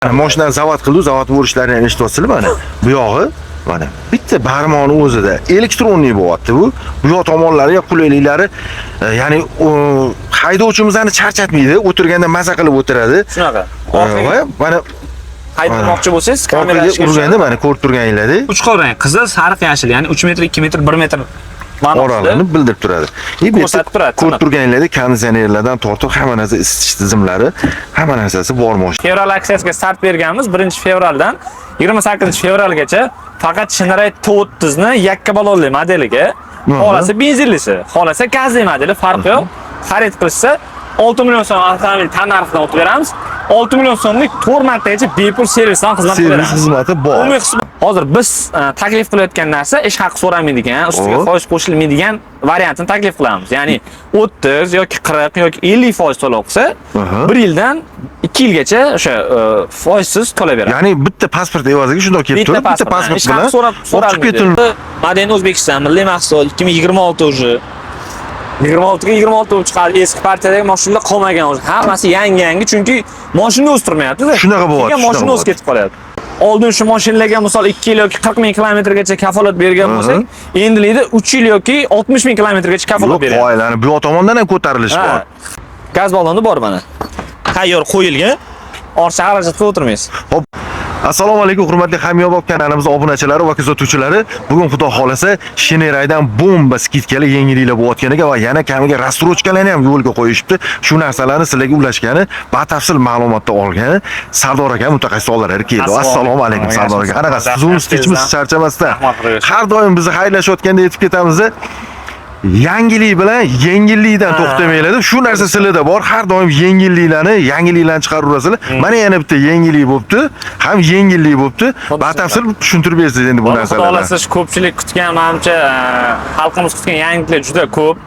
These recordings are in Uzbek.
Mashinani zavod qildi, zavod bo'rishlarini ham eshityapsizlar mana. Bu yog'i mana bitta barmoqni o'zida электронный bo'lyapti bu. Bu yoq tomonlari qulayliklari, ya'ni haydovchimizni charchatmaydi, o'tirganda maza qilib o'tiradi. Shunaqa. Va mana Haydamoqchi bo'lsangiz, kamera orqaga ishga urganda mana ko'rib turganinglardek 3 xil rang: qizil, sariq, yashil, ya'ni 3 metr, 2 metr, 1 metr ma'nosida oralig'ini bildirib turadi. Bu yerda Ko'rsatib turadi, ko'rib tiniq. turganinglardek konditsionerlardan tortib hamma narsa, isitish tizimlari, hamma narsasi bor mashina. Fevral aksiyasiga start berganmiz. 1 fevraldan 28 fevralgacha faqat Shineray T30 ni yakka balonli modeliga, xohlasa benzinlisi, xohlasa gazli modeli, farqi yo'q. Xarid qilishsa 6 million so'm avtomobil tannarxidan o'tib beramiz. 6 million so'mlik 4 martagacha bepul servisdan xizmat qilib Servis beramiz. xizmati bor. Umumiy hozir biz taklif qilayotgan narsa ish haqi so'ramaydigan, ustiga foiz qo'shilmaydigan variantini taklif qilamiz. Ya'ni 30 yoki 40 yoki 50% to'lov qilsa, 1 yildan 2 yilgacha o'sha foizsiz to'lab beradi. Ya'ni bitta pasport evaziga shundoq kelib turib, bitta pasport ish haqi bilan so'rab olib chiqib so'ralmaydi. ketiladi. Made in O'zbekiston milliy mahsulot 2026 уже 26 ga 26 bo'lib chiqadi. Eski partiyadagi mashinalar qolmagan уже. Hammasi yangi-yangi, chunki mashina o'zi turmayapti-da. Shunaqa bo'lyapti, Keyin mashina shunaqa o'zi ketib qolyapti. Oldin shu mashinalarga misol 2 yil yoki 40 ming kilometrgacha kafolat bergan bo'lsak, endilikda 3 yil yoki 60 ming kilometrgacha kafolat Yo'q, beryapti. qoyilani bu yoq tomondan ham ko'tarilish bor. Gaz balloni bor mana. Tayyor qo'yilgan. Ortiqcha xarajat qilib o'tirmaysiz. Hop. Assalomu alaykum, hurmatli Hamyobab kanalimiz obunachilari va kuzatuvchilari. Bugun xudo xolasa Shineraydan bomba скидка li yangiliklar bo'layotganiga va yana kamiga рассрочка larni ham yo'lga qo'yishibdi. Shu narsalarni sizlarga ulashgani, batafsil ma'lumotni olgani Sardor aka mutaxassis ollari keldi. Assalomu alaykum, Sardor aka. Qanaqa tuzumsiz, tinchmisiz, charchamasdan? Rahmat, Xudoga shukr. Har doim bizni xayrlashayotganda yetib ketamiz. Yangilik bilan yengillikdan to'xtamanglar deb, shu narsa sizlarda bor. Har doim yengilliklarni, yangiliklarni chiqaraverasizlar. Mana yana bitta yangilik bo'libdi, ham yengillik bo'libdi. Batafsil tushuntirib bersangiz endi bu Xudo narsalarni. xohlasa, shu ko'pchilik kutgan, manimcha, xalqimiz kutgan yangiliklar juda ko'p.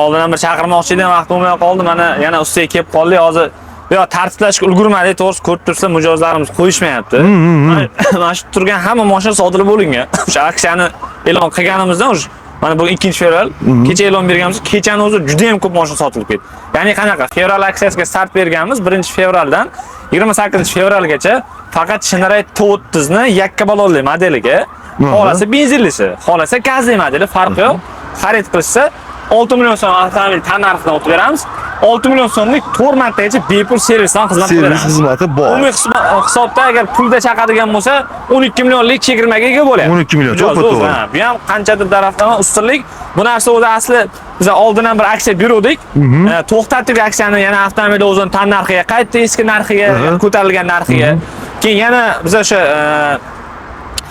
Oldin ham bir chaqirmoqchi edim, vaqt bo'lmay qoldi. Mana yana ustiga kelib qoldik. Hozir bu yoq tartiblashga ulgurmadik. To'g'risi, ko'rib tursa, mijozlarimiz qo'yishmayapti. Mana shu turgan hamma mashina sotilib bo'lingan. O'sha aksiyani e'lon qilganimizdan уже mana bugun 2 fevral, kecha e'lon berganmiz. Kechani o'zi juda ham ko'p mashina sotilib ketdi. Ya'ni qanaqa? Fevral aksiyasiga start berganmiz. 1 fevraldan 28 fevralgacha faqat Shineray T30 ni yakka balonli modeliga, xohlasa benzinlisi, xohlasa gazli modeli, farqi yo'q. Xarid qilishsa 6 million so'm avtomobil tannarxidan o'tib beramiz. 6 million so'mlik 4 martagacha bepul servisdan xizmat qilib Servis beramiz. xizmati bor. Umumiy hisobda agar pulda chaqadigan bo'lsa, 12 millionlik chegirmaga ega bo'lyapti. 12 million, Mijoz to'ppa o'zi, to'g'ri. ha, bu ham qanchadir tarafdan ustunlik. Bu narsa o'zi asli biz oldin ham bir aksiya beruvdik. To'xtatdik aksiyani, yana avtomobil o'zini tan narxiga qaytdi, eski narxiga, ko'tarilgan narxiga. Keyin yana biz o'sha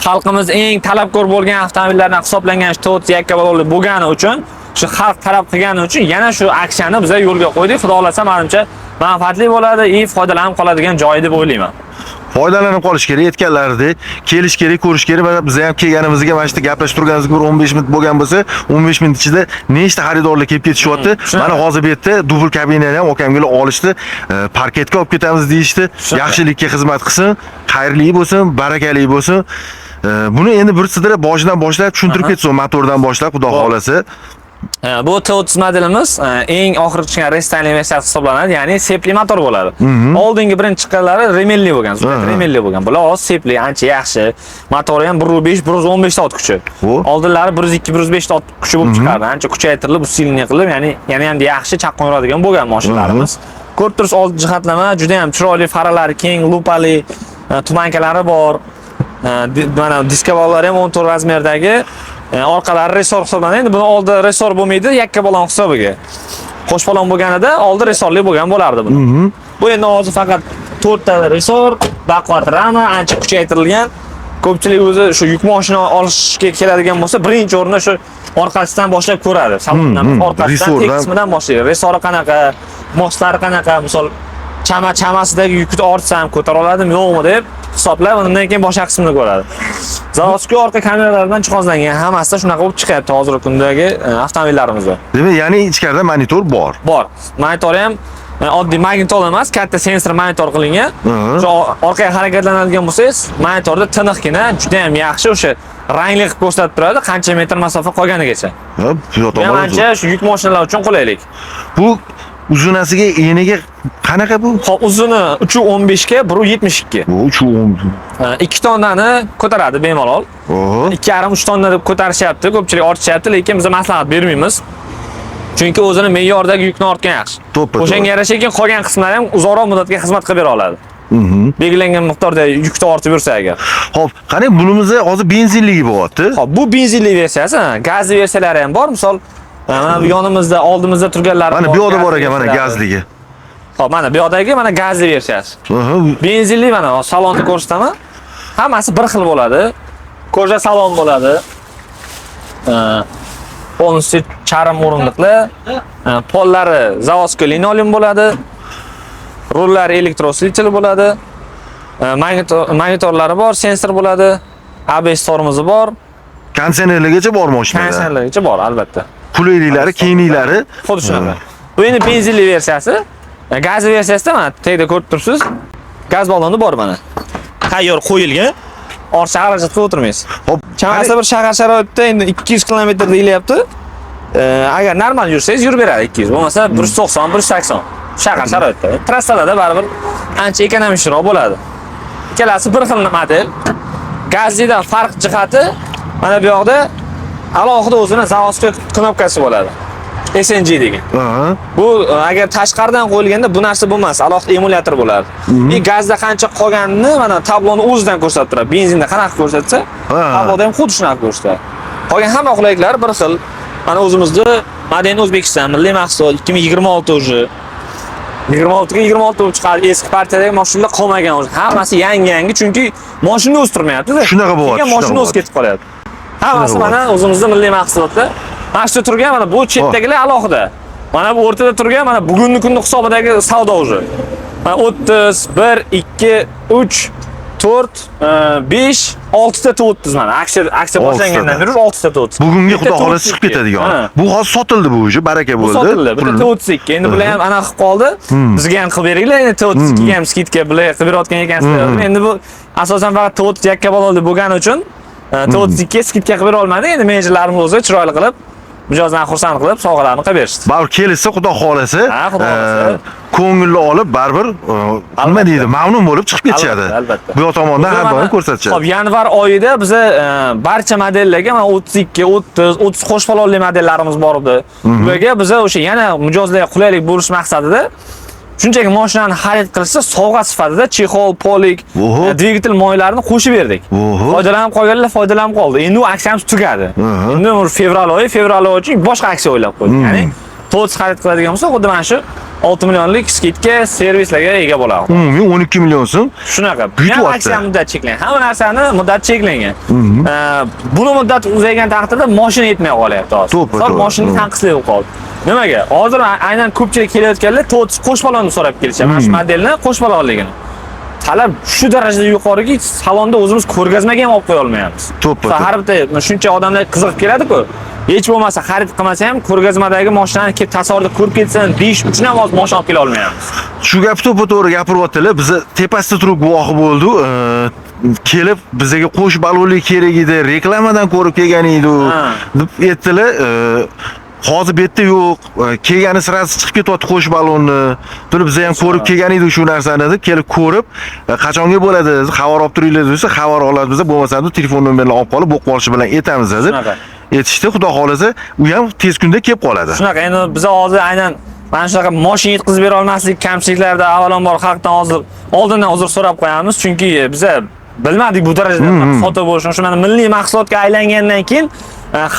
xalqimiz eng talabgor bo'lgan avtomobillardan hisoblangan shu Toyota yakka balonli bo'lgani uchun, shu xalq talab qilgani uchun yana shu aksiyani biz yo'lga qo'ydik. Xudo xohlasa, menimcha manfaatli bo'ladi, и foydalanib qoladigan joyi deb o'ylayman. Foydalanib qolish kerak, aytganlaridek, kelish kerak, ko'rish kerak. Mana biz ham kelganimizga, mana shu yerda gaplashib turganimizga bir 15 minut bo'lgan bo'lsa, 15 minut ichida nechta xaridorlar kelib ketishyapti. Mana hozir bu yerda dubl kabinani ham akamglar olishdi. Parketga olib ketamiz deyishdi. Yaxshilikka xizmat qilsin, xayrli bo'lsin, barakali bo'lsin. Buni endi bir sidra boshidan boshlab tushuntirib ketsin, motordan boshlab, xudo xolasa. Bu T30 modelimiz eng oxirgi chiqqan рестайлинг versiyasi hisoblanadi, ya'ni sepli motor bo'ladi. Oldingi birinchi chiqqanlari remelli bo'lgan, remelli bo'lgan. Bular hozir sepli, ancha yaxshi. Motori ham 1.5, 115 ta ot kuchi. Oldinlari 102, 105 ta ot kuchi bo'lib chiqardi. Ancha kuchaytirilib, усиленный qilib, ya'ni yana ham yaxshi chaqqon yuradigan bo'lgan mashinalarimiz. Ko'rib turibsiz, old jihatlama juda ham chiroyli, faralari keng, lupali, туманка lari bor. Mana diska valari ham 14 размер dagi. Orqalari ressor hisoblanadi. Endi buni oldi ressor bo'lmaydi, yakka balon hisobiga. Qo'sh balon bo'lganida oldi ressorli bo'lgan bo'lardi buni. Bu endi hozir faqat 4 ta ressor, baquvvat rama, ancha kuchaytirilgan. Ko'pchilik o'zi shu yuk mashina olishga keladigan bo'lsa, birinchi o'rinda shu orqasidan boshlab ko'radi. Salondan orqasidan, tek qismidan boshlaydi. Ressori qanaqa, moslari qanaqa, misol chama chamasidagi yukni ortsam ko'tara oladimi, yo'qmi deb hisoblab, undan keyin boshqa qismini ko'radi. Заводской orqa kameralar bilan jihozlangan, hammasida shunaqa bo'lib chiqyapti hozirgi kundagi avtomobillarimizda. Demak, ya'ni ichkarida monitor bor. Bor. Monitori ham oddiy magnitol emas, katta sensor monitor qilingan. Shu orqaga harakatlanadigan bo'lsangiz, monitorda tiniqqina, juda ham yaxshi o'sha rangli qilib ko'rsatib turadi, qancha metr masofa qolganigacha. Ha, bu Bu ham tomoni ancha shu yuk mashinalar uchun qulaylik. Bu Uzunasiga, eniga qanaqa bu? Xo'p, uzuni 3.15 ga 1.72. Bu 3.10. 2 tonnani ko'taradi bemalol. Oho. 2,5-3 tonna deb ko'tarishyapti, ko'pchilik ortishyapti, lekin biz maslahat bermaymiz. Chunki o'zini me'yordagi yukni ortgan yaxshi. To'ppa O'shanga to'g'ri. yarasha keyin qolgan qismlari ham uzoqroq muddatga xizmat qilib bera oladi. Belgilangan miqdorda yukni ortib yursa agar. Xo'p, qarang, bunimiz hozir benzinligi bo'lyapti. Xo'p, bu benzinli versiyasi, ha, gazli versiyalari ham bor. Misol, mana bu yonimizda, oldimizda turganlari Mana bor. bu yoqda bor gazli ekan, mana versiyalari. gazligi. Xo'p, mana bu yoqdagi mana gazli versiyasi. Aha, Benzinli mana hozir salonni ko'rsataman. Hammasi bir xil bo'ladi. Кожа salon bo'ladi. Полностью charm o'rindiqlar, pollari заводской linoleum bo'ladi. Rullari электроусилитель bo'ladi. Monitorlari bor, sensor bo'ladi. ABS tormozi bor, konditsionerlargacha bor mashinada. konditsionerlargacha bor albatta. Qulayliklari, kengliklari. Xuddi shunaqa. Bu endi benzinli versiyasi. Gazli versiyasida mana tagida ko'rib turibsiz. Gaz balloni bor mana. Tayyor qo'yilgan. Ortiqcha xarajat qilib o'tirmaysiz. Hop, Chamasi bir shahar sharoitida endi 200 km deyilyapti. Agar normal yursangiz yurib beradi 200, bo'lmasa 190, 180. Shahar sharoitida. Trassalarda baribir ancha ekonomikroq bo'ladi. Ikkalasi bir xil model. Gazlidan farq jihati mana bu yoqda alohida o'zini заводской knopkasi bo'ladi. SNG degan. Bu agar tashqaridan qo'yilganda bu narsa bo'lmas, alohida emulyator bo'lardi. И gazda qancha qolganini mana tabloni o'zidan ko'rsatib turadi. Benzinda qanaqa ko'rsatsa, tabloda ham xuddi shunaqa ko'rsatadi. Qolgan hamma qulayliklar bir xil. Mana o'zimizni Made in O'zbekiston milliy mahsulot 2026 уже. 26 ga 26 bo'lib chiqadi. Eski partiyadagi mashinalar qolmagan уже. Hammasi yangi-yangi, chunki mashina o'zi turmayapti-da. Shunaqa bo'lyapti, Keyin mashina shunaqa o'zi ketib qolyapti. Hammasi Shunaqa mana o'zimizni milliy mahsulotlar. Mana shu turgan mana bu chetdagilar alohida. Mana bu o'rtada turgan mana bugungi kunni hisobidagi savdo уже. Mana 30, 1, 2, 3, 4, 5, 6 ta T30 mana. Aksiya boshlangandan beri 6 ta T30. Bugungi Bitta xudo xohlasa T32. chiqib ketadigan. Ha. Bu hozir sotildi bu уже, baraka Bu bo'ldi. sotildi. Bitta Pulini- T32. Endi bular ham anaqa qilib qoldi. Bizga ham qilib beringlar. Endi T32 ga ham скидка bular qilib berayotgan ekansizlar. Endi bu asosan faqat T30 yakka balonli bo'lgani uchun T32 ga скидка qilib bera olmadi. Endi menejerlarimiz o'zi chiroyli qilib, mijozlarni xursand qilib, sovg'alarni qilib berishdi. Baribir kelishsa xudo xohlasa, Ha, xudo xohlasa. ko'ngilni olib baribir nima deydi, mamnun bo'lib chiqib ketishadi. Albatta, albatta. Bu yoq tomondan O'zi har doim mana- ko'rsatishadi. Xo'p, yanvar oyida biza barcha modellarga mana 32, 30, 30 qo'sh balonli modellarimiz bor edi. Ularga biza o'sha yana mijozlarga qulaylik bo'lish maqsadida shunchaki mashinani xarid qilishsa sovg'a sifatida чехол, полик, dvigatel moylarini qo'shib berdik. Foydalanib qolganlar foydalanib qoldi. Endi u aksiyamiz tugadi. Endi u fevral oyi uchun boshqa aksiya o'ylab qo'ydik. Ya'ni to'rt xarid qiladigan bo'lsa, xuddi mana shu 6 millionlik скидка servislarga ega bo'ladi. Umumiy 12 million so'm. Shunaqa. Yutyapti. Ham aksiya muddat cheklangan. Hamma narsani muddati cheklangan. Buni muddat uzaygan taqdirda mashina yetmay qolyapti hozir. To'ppa Misol to'g'ri. mashina tanqislik bo'lib qoldi. Nimaga? Hozir aynan ko'pchilik kelayotganlar to'rt qo'sh balonni so'rab kelishadi. Mana shu modelni qo'sh balonligini. Talab shu darajada yuqoriki, salonda o'zimiz ko'rgazmaga ham olib qo'ya olmayapmiz. To'ppa Misol to'g'ri. har bitta shuncha odamlar qiziqib keladi-ku. Hech bo'lmasa xarid qilmasa ham ko'rgazmadagi mashinani kelib tasavvurda ko'rib ketsin deyish uchun ham hozir mashina olib kela olmayapmiz. Shu gapni to'ppa to'g'ri gapiryaptilar. Biza tepasida turib guvohi bo'ldi. Kelib bizga qo'sh balonli kerak edi, reklamadan ko'rib kelgan edi u deb aytdilar. Hozir bu yerda yo'q. Kelgani sirasi chiqib ketyapti qo'sh balonni. Deb biz ham ko'rib kelgan edik shu narsani deb kelib ko'rib, qachonga bo'ladi? Xabar olib turinglar desa, xabar oladi biza, bo'lmasa telefon nomerini olib qolib, bo'q qolishi bilan aytamiz deb. Shunaqa. Aytishdi, xudo xohlasa, u ham tez kunda kelib qoladi. Shunaqa, endi biz hozir aynan mana shunaqa mashina yetkazib bera olmaslik kamchiliklarda avvalambor xalqdan hozir oldindan uzr so'rab qo'yamiz, chunki biza bilmadik bu darajada sotib bo'lishini. Shu mana milliy mahsulotga aylangandan keyin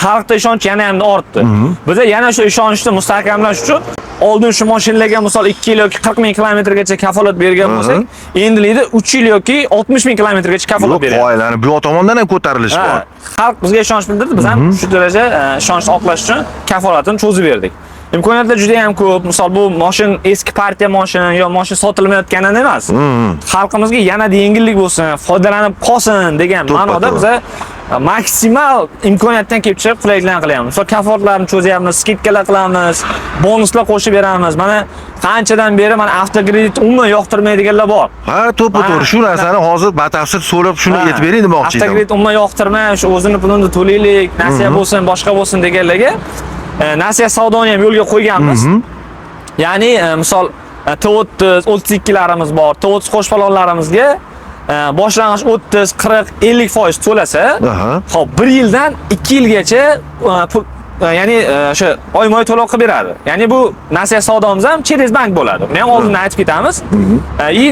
xalqda ishonch yana ham ortdi. Biza yana shu ishonchni mustahkamlash uchun oldin shu mashinalarga misol 2 yil yoki 40 ming kilometrgacha kafolat bergan bo'lsak, endilikda 3 yil yoki 60 ming kilometrgacha kafolat Yo'q, beryapmiz. qoyilani bu yoq tomondan ham ko'tarilish Ha, bor. xalq bizga ishonch bildirdi, biz ham shu daraja ishonchni oqlash uchun kafolatini cho'zib berdik. Imkoniyatlar juda ham ko'p. Misol bu mashin eski partiya mashin yo mashin sotilmayotganidan emas. Xalqimizga yanada yengillik bo'lsin, foydalanib qolsin degan To'ppa ma'noda to'g'ri. biza maksimal imkoniyatdan kelib chiqib qulayliklarni qilyapmiz. Misol kafolatlarni cho'zyapmiz, скидка lar qilamiz, bonuslar qo'shib beramiz. Mana qanchadan beri mana avtokredit umuman yoqtirmaydiganlar bor. Ha, to'ppa to'g'ri. Shu narsani hozir batafsil so'rab shuni aytib bering demoqchi edim. Avtokredit umuman yoqtirmay, shu o'zini pulini to'laylik, nasiya bo'lsin, boshqa bo'lsin deganlarga nasiya savdoni ham yo'lga qo'yganmiz. Ya'ni misol T30, 32larimiz bor. T30 qo'shpalonlarimizga boshlang'ich 30, 40, 50% to'lasa, xo'p, 1 yildan 2 yilgacha pul, ya'ni o'sha oyma-oy to'lov qilib beradi. Ya'ni bu nasiya savdomiz ham через bank bo'ladi. Buni ham oldindan aytib ketamiz. И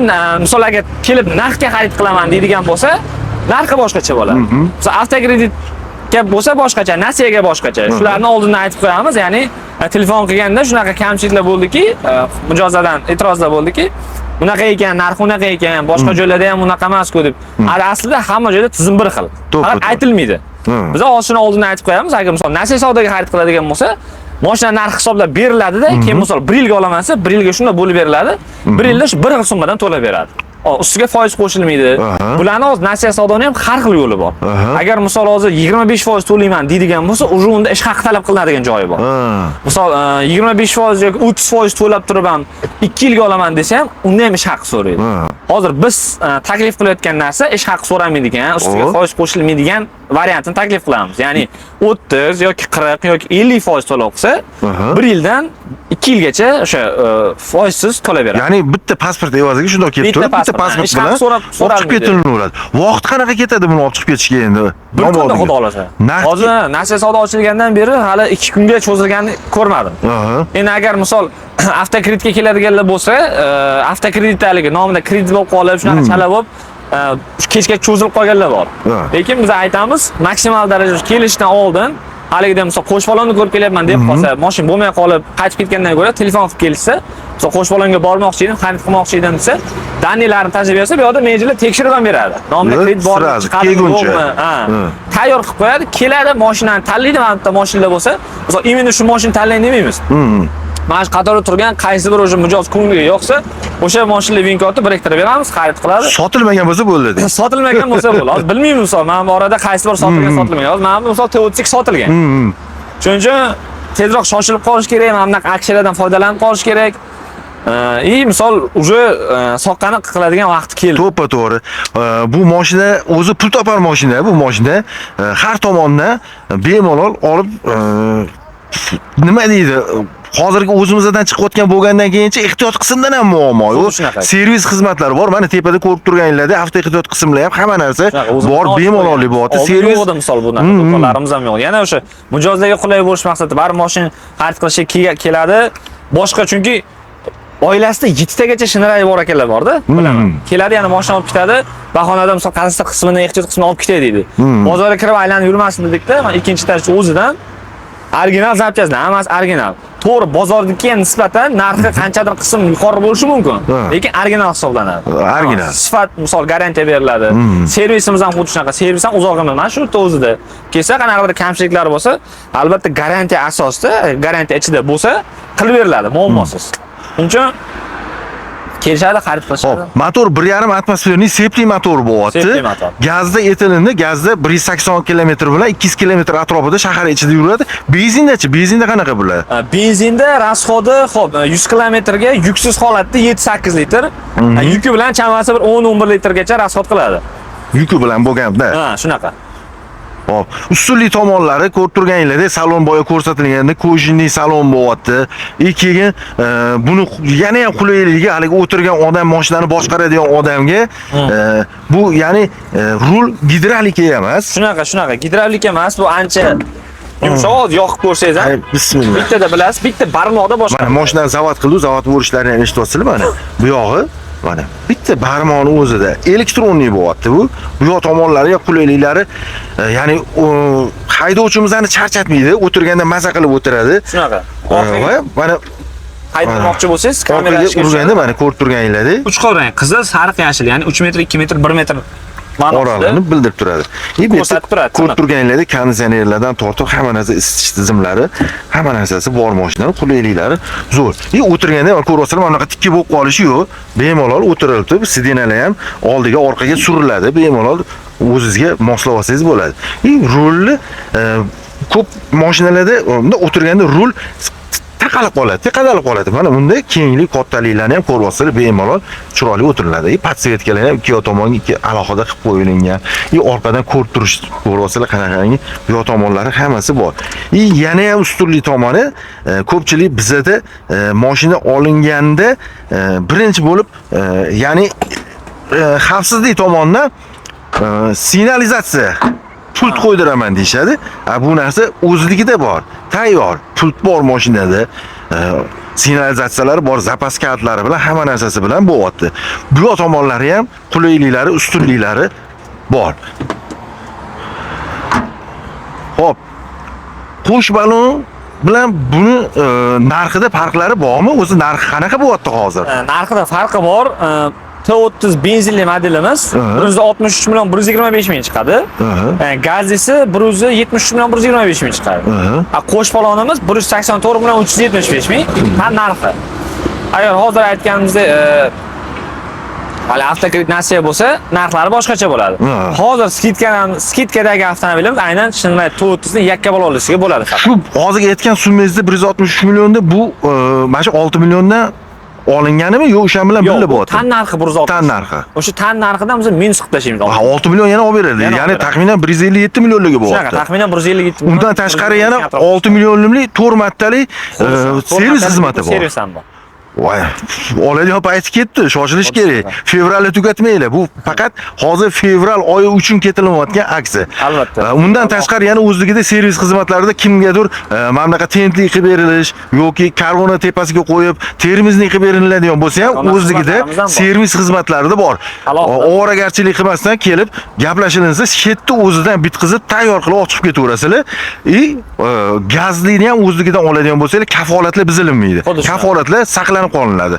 misol agar kelib naqdga xarid qilaman deydigan bo'lsa, narxi boshqacha bo'ladi. Misol avtokreditga bo'lsa boshqacha, nasiyaga boshqacha. Shularni oldindan aytib qo'yamiz. Ya'ni telefon qilganda shunaqa kamchiliklar bo'ldiki, mijozlardan e'tirozlar bo'ldiki, bunaqa ekan, narxi unaqa ekan, boshqa joylarda ham unaqa emas-ku deb. Aslida hamma joyda tizim bir xil. Faqat aytilmaydi. Biz hozir shuni oldindan aytib qo'yamiz. Agar misol nasiya savdoga xarid qiladigan bo'lsa, mashina narxi hisoblab beriladida, keyin misol 1 yilga olaman desa, 1 yilga shunda bo'lib beriladi. 1 yilda shu bir xil summadan to'lab beradi. Ustiga foiz qo'shilmaydi. Bularni hozir nasiya savdoni ham har xil yo'li bor. Agar misol hozir 25% to'layman deydigan bo'lsa, уже unda ish haqi talab qilinadigan joyi bor. Misol 25% yoki 30% to'lab turib ham 2 yilga olaman desa ham, unda ham ish haqi so'raydi. Hozir biz taklif qilayotgan narsa ish haqi so'ramaydigan, ustiga foiz qo'shilmaydigan variantini taklif qilamiz. Ya'ni 30 yoki 40 yoki 50% to'lov qilsa, 1 yildan 2 yilgacha o'sha foizsiz to'lab beradi. Ya'ni bitta pasport evaziga shundoq kelib Bitta turib, bitta pasport, pasport ish haqi bilan so'rab- olib chiqib so'ralmaydi. ketilaveradi. Vaqt qanaqa ketadi buni olib chiqib ketishga endi? Bir kunda, Nomodga. xudo xohlasa. Naqd Hozir nasiya savdo ochilgandan beri hali 2 kunga cho'zilganini ko'rmadim. Endi agar misol avtokreditga keladiganlar bo'lsa, avtokreditdaligi nomida kredit bo'lib qolib, shunaqa chala bo'lib, kechga cho'zilib qolganlar bor. Lekin biz aytamiz, maksimal darajada kelishdan oldin haligida misol Qo'shpalonni ko'rib kelyapman deb qolsa, mashina bo'lmay qolib, qaytib ketgandan ko'ra telefon qilib kelishsa, misol Qo'shpalonga bormoqchi edim, xarid qilmoqchi edim desa, данные larni tashlab bersa, bu yoqda menejerlar tekshirib ham beradi. Nomida Yo'q, kredit bormi, сразу, chiqadimi, kelguncha. yo'qmi? Ha. Tayyor qilib qo'yadi, keladi, mashinani tanlaydi, mana bitta mashinalar bo'lsa, misol именно shu mashina tanlang demaymiz. Mana shu qatorda turgan qaysi bir o'sha mijoz ko'ngliga yoqsa, o'sha mashinalar VIN kodni biriktirib beramiz, xarid qiladi. Sotilmagan bo'lsa bo'ldi deydi. Sotilmagan bo'lsa bo'ldi. Hozir bilmaymiz, misol mana bu orada qaysi bir sotilgan, sotilmagan. Hozir mana bu misol T32 sotilgan. Shuning uchun tezroq shoshilib qolish kerak, mana bunaqa aksiyalardan foydalanib qolish kerak. И misol уже soqqani qiladigan vaqti keldi. To'ppa to'g'ri. Bu mashina o'zi pul topar mashina, bu mashina har tomondan bemalol olib, nima deydi? Hozirgi o'zimizdan chiqayotgan bo'lgandan keyinchi ehtiyot qismdan ham muammo yo'q. Xuddi shunaqa. Servis xizmatlari bor. Mana tepada ko'rib turganinglarda avto ehtiyot qismlar ham hamma narsa Shunaqa, o'zimiz bor, ochib bemalollik qo'yganmiz. bo'lyapti. Oldin Servis yo'q edi misol bunaqa do'konlarimiz ham yo'q. Yana o'sha mijozlarga qulay bo'lish maqsadida bari mashina xarid qilishga keladi. Boshqa chunki oilasida 7 tagacha shinarali bor ekanlar borda, bilaman. Keladi, yana mashina olib ketadi. Bahonada misol qaysidir qismini, ehtiyot qismini olib ketay deydi. Bozorga kirib aylanib yurmasin dedikda, mana ikkinchi этаж o'zidan original запчасть, hammasi original. To'g'ri, bozornikiga nisbatan narxi qanchadir qism yuqori bo'lishi mumkin, lekin original hisoblanadi. Original. Sifat misol garantiya beriladi. Servisimiz ham xuddi shunaqa. Servis ham uzoq emas, mana shu yerda o'zida. Kelsa qanaqadir kamchiliklar bo'lsa, albatta garantiya asosida, garantiya ichida bo'lsa qilib beriladi, muammosiz. Shuning uchun kelishadi, xarid qilishadi. Hop, motor 1,5 атмосферный sepli motor bo'lyapti. Sepli motor. Gazda etilindi, gazda 180 km bilan 200 km atrofida shahar ichida yuradi. Benzindachi, benzinda qanaqa bular? Benzinda расход i, xo'p, 100 kilometrga yuksiz holatda 7-8 litr, yuki bilan chamasi bir 10-11 litrgacha расход qiladi. Yuki bilan bo'lganda. Ha, shunaqa. Hop, ustunlik tomonlari ko'rib turganinglardek salon boya ko'rsatilganda кожаный salon bo'lyapti. И keyin buni yana ham qulayligi haligi o'tirgan odam, mashinani boshqaradigan odamga bu ya'ni rul gidravlika emas. Shunaqa, shunaqa. Gidravlik emas, bu ancha yumshoq, hozir yoqib ko'rsangiz ham. Ay, bismillah. Bittada bilasiz, bitta barmoqda boshqa. Mana mashinani zavod qildi, zavod bo'lishlarini ham eshityapsizlar mana. Bu yog'i mana bitta barmoqni o'zida электронный bo'lyapti bu. Bu yoq tomonlari qulayliklari, ya'ni haydovchimizni charchatmaydi, o'tirganda maza qilib o'tiradi. Shunaqa. Va mana Haydamoqchi bo'lsangiz, kamera orqaga ishga urganda tushadi. Mana ko'rib turganinglardek Uch xil rang: qizil, sariq, yashil, ya'ni 3 metr, 2 metr, 1 metr ma'nosida. Oralig'ini bildirib turadi. И bu yerda Ko'rsatib turadi, ko'rib tiniq. turganinglardek konditsionerlardan tortib hamma narsa, isitish tizimlari, hamma narsasi bor mashinani qulayliklari zo'r. И o'tirganda mana ko'ryapsizlar, mana bunaqa tikka bo'lib qolishi yo'q. Bemalol o'tirilibdi. Сиденья lar ham oldiga, orqaga suriladi. Bemalol o'zizga moslab olsangiz bo'ladi. И rulni ko'p mashinalarda bunda o'tirganda rul Taqalib qoladi, teqadalib qoladi. Mana bunda kenglik, kattaliklarni ham ko'ryapsizlar, bemalol chiroyli o'tiriladi. И подсветка lar ham ikki yoq tomonga ikki alohida qilib qo'yilgan. И orqadan ko'rib turish ko'ryapsizlar qanaqangi bu yoq tomonlari hammasi bor. И yana ham ustunlik tomoni ko'pchilik bizada mashina olinganda birinchi bo'lib ya'ni xavfsizlik tomonidan signalizatsiya pult qo'ydiraman deyishadi. A bu narsa o'zligida bor. Tayyor pult bor mashinada. Signalizatsiyalari bor, zapas kalitlari bilan hamma narsasi bilan bo'lyapti. Bu yoq tomonlari ham qulayliklari, ustunliklari bor. Xo'p. Qo'sh balon bilan buni narxida farqlari bormi? O'zi narxi qanaqa bo'lyapti hozir? Narxida farqi bor. T30 benzinli modelimiz 163 million 125 ming chiqadi. Gazlisi 173 million 125 ming chiqadi. A qo'sh balonimiz 184 million 375 ming tan narxi. Agar hozir aytganimizdek, hali avtokredit nasiya bo'lsa, narxlari boshqacha bo'ladi. Hozir скидка dan скидка dagi avtomobilimiz aynan Chevrolet T30 ni yakka balonlisiga bo'ladi faqat. Shu hozirgi aytgan summangizda 163 millionda bu mana shu 6 milliondan olinganimi yo o'shan bilan Yo'q, birga bu bo'lyapti? tan narxi 160. Tan narxi. O'sha tan narxidan biz minus qilib tashlaymiz. Ha, 6 million yana olib beradi. Yana Ya'ni olib beradi. Taxminan 157 millionligi Shunaqa, bo'lyapti. taxminan 157 million. Undan tashqari yana 6 millionlik 4 martalik servis xizmati bor. Servis ham bor. Voy, oladigan payti ketdi, shoshilish kerak. Fevralda tugatmanglar. Bu faqat hozir fevral oyi uchun ketilayotgan aksiya. Albatta. Undan tashqari yana o'zligida servis xizmatlarida kimgadir mana bunaqa tentli qilib berilish yoki karvona tepasiga qo'yib termizni qilib beriladigan bo'lsa ham Karvona o'zligida xizmatlarimiz ham bor. Servis xizmatlarida bor. Alohida. Ovoragarchilik qilmasdan kelib gaplashilinsa, shetda o'zidan bitqizib tayyor qilib olib chiqib ketaverasizlar. И gazlini ham o'zligidan oladigan bo'lsanglar, kafolatlar buzilinmaydi. Xuddi shunaqa. Kafolatlar saqlanib qolinadi.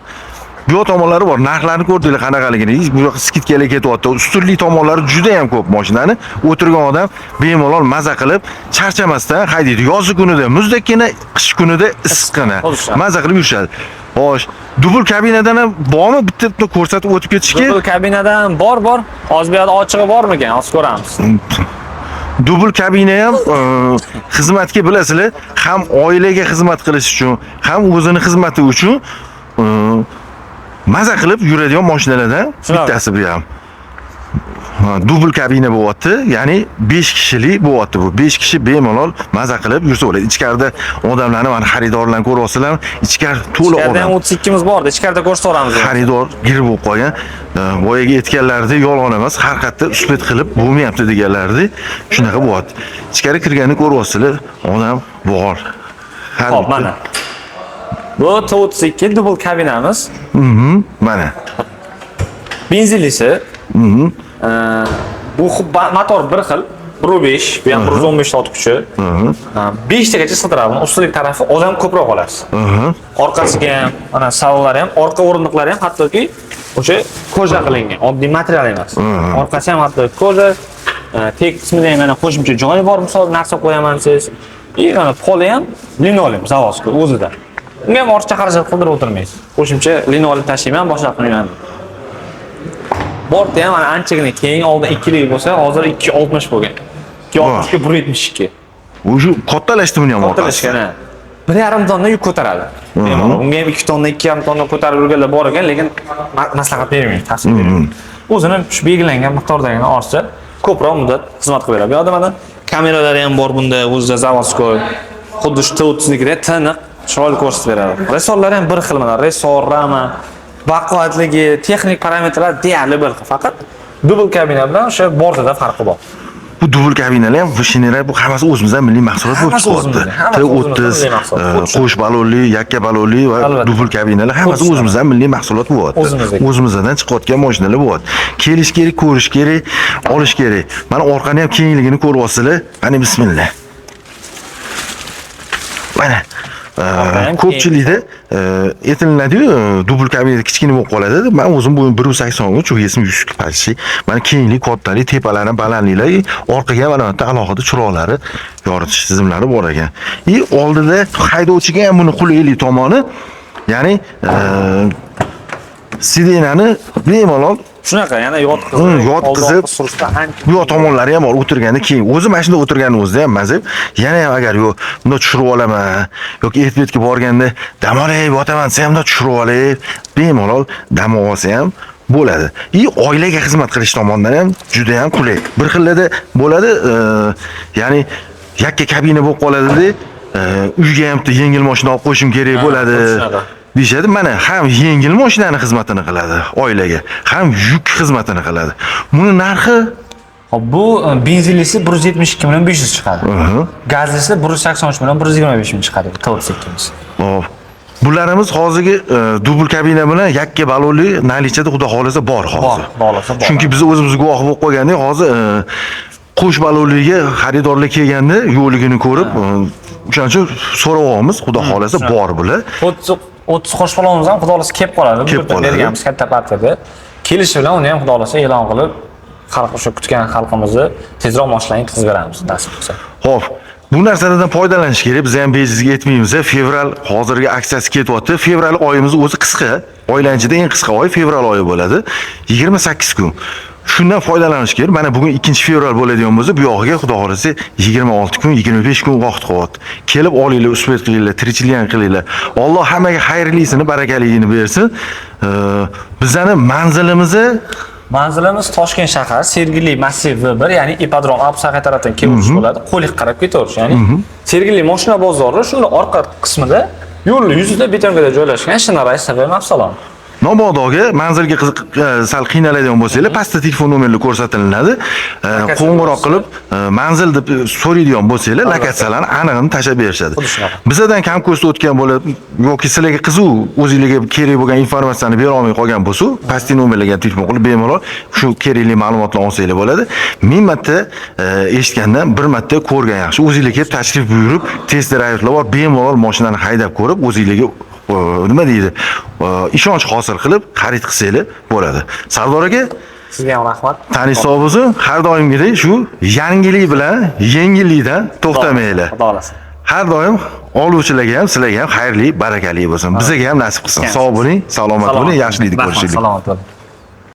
Bu yoq tomonlari bor. Narxlarni ko'rdinglar qanaqaligini. Bu yoqqa скидка lar ketyapti. Ustunlik tomonlari juda ham ko'p mashinani. O'tirgan odam bemalol maza qilib, charchamasdan haydaydi. Yoz kunida muzdakkina, qish kunida issiqqina. Xuddi shunaqa. Maza qilib yurishadi. Xo'sh, dubl kabinadan ham bormi bitta bitta ko'rsatib o'tib ketishga? Dubl kabinadan bor, bor. Hozir bu yoqda ochig'i bormikan? Hozir ko'ramiz. Dubl kabina ham xizmatga bilasizlar, ham oilaga xizmat qilish uchun, ham o'zini xizmati uchun maza qilib yuradigan mashinalardan Shunaqa. Bittasi bu ham. Ha, dubl kabina bo'lyapti, ya'ni 5 kishilik bo'lyapti bu. 5 kishi bemalol maza qilib yursa bo'ladi. Ichkarida odamlarni mana xaridorlarni ko'ryapsizlar, ichkari to'la Ichkarida ham odam. 32 imiz bor, ichkarida ko'rsatamiz. Xaridor girib bo'lib qolgan. Boyagi aytganlaridek yolg'on emas, har qayerda успеть qilib bo'lmayapti deganlaridek shunaqa bo'lyapti. Ichkari kirganda ko'ryapsizlar, odam bor. Har Xo'p, mana. Bu T32 dubl kabinamiz. Mana. Benzinlisi. Bu motor bir xil, 1.5, bu ham 115 ot kuchi. 5 tagacha sig'diradi. Buni ustunlik tarafi odam ko'proq olasiz. Orqasiga ham, mana salonlari ham, orqa o'rindiqlari ham hattoki o'sha кожа qilingan, oddiy material emas. Orqasi ham hatto кожа, tek qismida ham yana qo'shimcha joyi bor, misol narsa qo'yaman desangiz. И mana poli ham linoleum заводской o'zida. Unga ham ortiqcha xarajat qildirib o'tirmaysiz. Qo'shimcha linoleum tashlayman, boshqa qilmayman. Borti ham mana anchagina keng, oldin 2 lik bo'lsa, hozir 2.60 bo'lgan. 2.60 ga 1.72. Уже kattalashdi buni ham orqasi. Kattalashgan, ha. 1,5 tonna yuk ko'taradi. Bemalol. Unga ham 2 tonna, 2,5 tonna ko'tarib yurganlar bor ekan, lekin maslahat bermayman, tavsiya bermayman. O'zini shu belgilangan miqdordagina ortsa, ko'proq muddat xizmat qilib beradi. Bu yoqda mana kameralari ham bor bunda, o'zida заводской. Xuddi shu T30nikidek tiniq, chiroyli ko'rsatib beradi. Resorlari ham bir xil mana, resor, rama, baquvvatligi, texnik parametrlar deyarli bir xil. Faqat dubl kabina bilan o'sha bortida farqi bor. Bu dubl kabinalar ham, vishnelar bu hammasi o'zimizdan milliy mahsulot bo'lib Hammasi chiqyapti. O'zimizdan, hammasi T30, o'zimizdan milliy mahsulot. Qo'sh balonli, yakka balonli va Albatta. Dubl kabinalar hammasi Xuddi o'zimizdan milliy mahsulot bo'lyapti. O'zimizniki. O'zimizdan chiqayotgan mashinalar bo'lyapti. Kelish kerak, ko'rish kerak, olish kerak. Mana orqani ham kengligini ko'ryapsizlar. Qani bismillah. Mana Orqa ham ko'pchilikda aytilinadiyu dubl kabinada kichkina bo'lib qoladi deb. Man o'zim bo'yim 1,83, вес im 100 почти. Mana kenglik, kattalik, tepalari balandliklar, orqaga ham mana bu yerda alohida chiroqlari, yoritish tizimlari bor ekan. И oldida haydovchiga ham buni qulaylik tomoni, ya'ni сиденье ni bemalol Shunaqa, yana yotqizib, Yotqizib, surishda ancha bu yoq tomonlari ham bor. O'tirganda keyin o'zi mana shunda o'tirganni o'zida ham maza. Yana ham agar yo'q, bunda tushirib olaman yoki etbetga borganda dam olib yotaman desa ham, bundoq tushirib olib, bemalol dam olsa ham bo'ladi. И oilaga xizmat qilish tomonidan ham juda ham qulay. Bir xillarda bo'ladi, ya'ni yakka kabina bo'lib qoladida, uyga ham bitta yengil mashina olib qo'yishim kerak bo'ladi shunaqa. Deyishadi. Mana ham yengil mashinani xizmatini qiladi oilaga, ham yuk xizmatini qiladi. Buni narxi? Hop, bu benzinlisi 172 million 500 chiqadi. Gazlisi 183 million 125 ming chiqadi. T32'miz. Hop. Bularimiz hozirgi dubl kabina bilan yakka balonli наличие da, xudo xohlasa, bor hozir. Bor, xudo xohlasa bor. Chunki biz o'zimiz guvoh bo'lib qolgandik, hozir qo'sh balonliga xaridorlar kelganda yo'qligini ko'rib, o'shaning uchun so'rayapmiz, xudo xohlasa bor bular. 30 qo'sh balonimiz ham, xudo xohlasa, kelib qoladi. Kelib Buyurtma qoladi. berganmiz katta partiyada. Kelishi bilan uni ham, xudo xohlasa, e'lon qilib, xalq, o'sha kutgan xalqimizni tezroq mashinalarni yetkazib beramiz, nasib qilsa. Xo'p, bu narsalardan foydalanish kerak. Biz ham bejizga aytmaymiz. Fevral hozirgi aksiyasi ketyapti. Fevral oyimiz o'zi qisqa. Oylar ichida eng qisqa oy fevral oyi bo'ladi. 28 kun. Shundan foydalanish kerak. Mana bugun 2-fevral bo'ladigan bo'lsa, bu yog'iga, xudo xohlasa, 26 kun, 25 kun vaqt qolyapti. Kelib olinglar, успеть qilinglar, tirikchilik qilinglar. Alloh hammaga xayrlisini, barakalisini bersin. Bizani manzilimizni Manzilimiz Toshkent shahar, Sergeli massiv V1, ya'ni ipodrom Absaqiy tarafdan kelib bo'ladi. Qo'liq qarab ketaverish, ya'ni Sergeli mashina bozori, shuni orqa qismida, yo'l yuzida, betonkada joylashgan Shinara SV avtosalon. Mabodoga manzilga qiziq, sal qiynaladigan bo'lsanglar, pastda telefon nomerlar ko'rsatilinadi. Qo'ng'iroq qilib, manzil deb so'raydigan bo'lsanglar, lokatsiyalarni anig'ini tashlab berishadi. Xuddi shunaqa. Bizadan kam ko'zda o'tgan bo'lib yoki sizlarga qiziq, o'zinglarga kerak bo'lgan informatsiyani bera olmay qolgan bo'lsa, pastki nomerlarga telefon qilib, bemalol shu kerakli ma'lumotlarni olsanglar bo'ladi. 1000 marta eshitgandan bir marta ko'rgan yaxshi. O'zinglar kelib tashrif buyurib, test drive'lar bor, bemalol mashinani haydab ko'rib, o'zinglarga nima deydi, ishonch hosil qilib xarid qilsanglar bo'ladi. Sardor aka, Sizga ham rahmat. Tani sog' bo'lsin. Har doimgidek shu yangilik bilan yengillikdan to'xtamanglar. Xudo xohlasa. Har doim oluvchilarga ham, sizlarga ham xayrli, barakali bo'lsin, bizaga ham nasib qilsin. Sog' bo'ling, salomat bo'ling, yaxshilikda Rahmat, ko'rishaylik. Salomat bo'ling.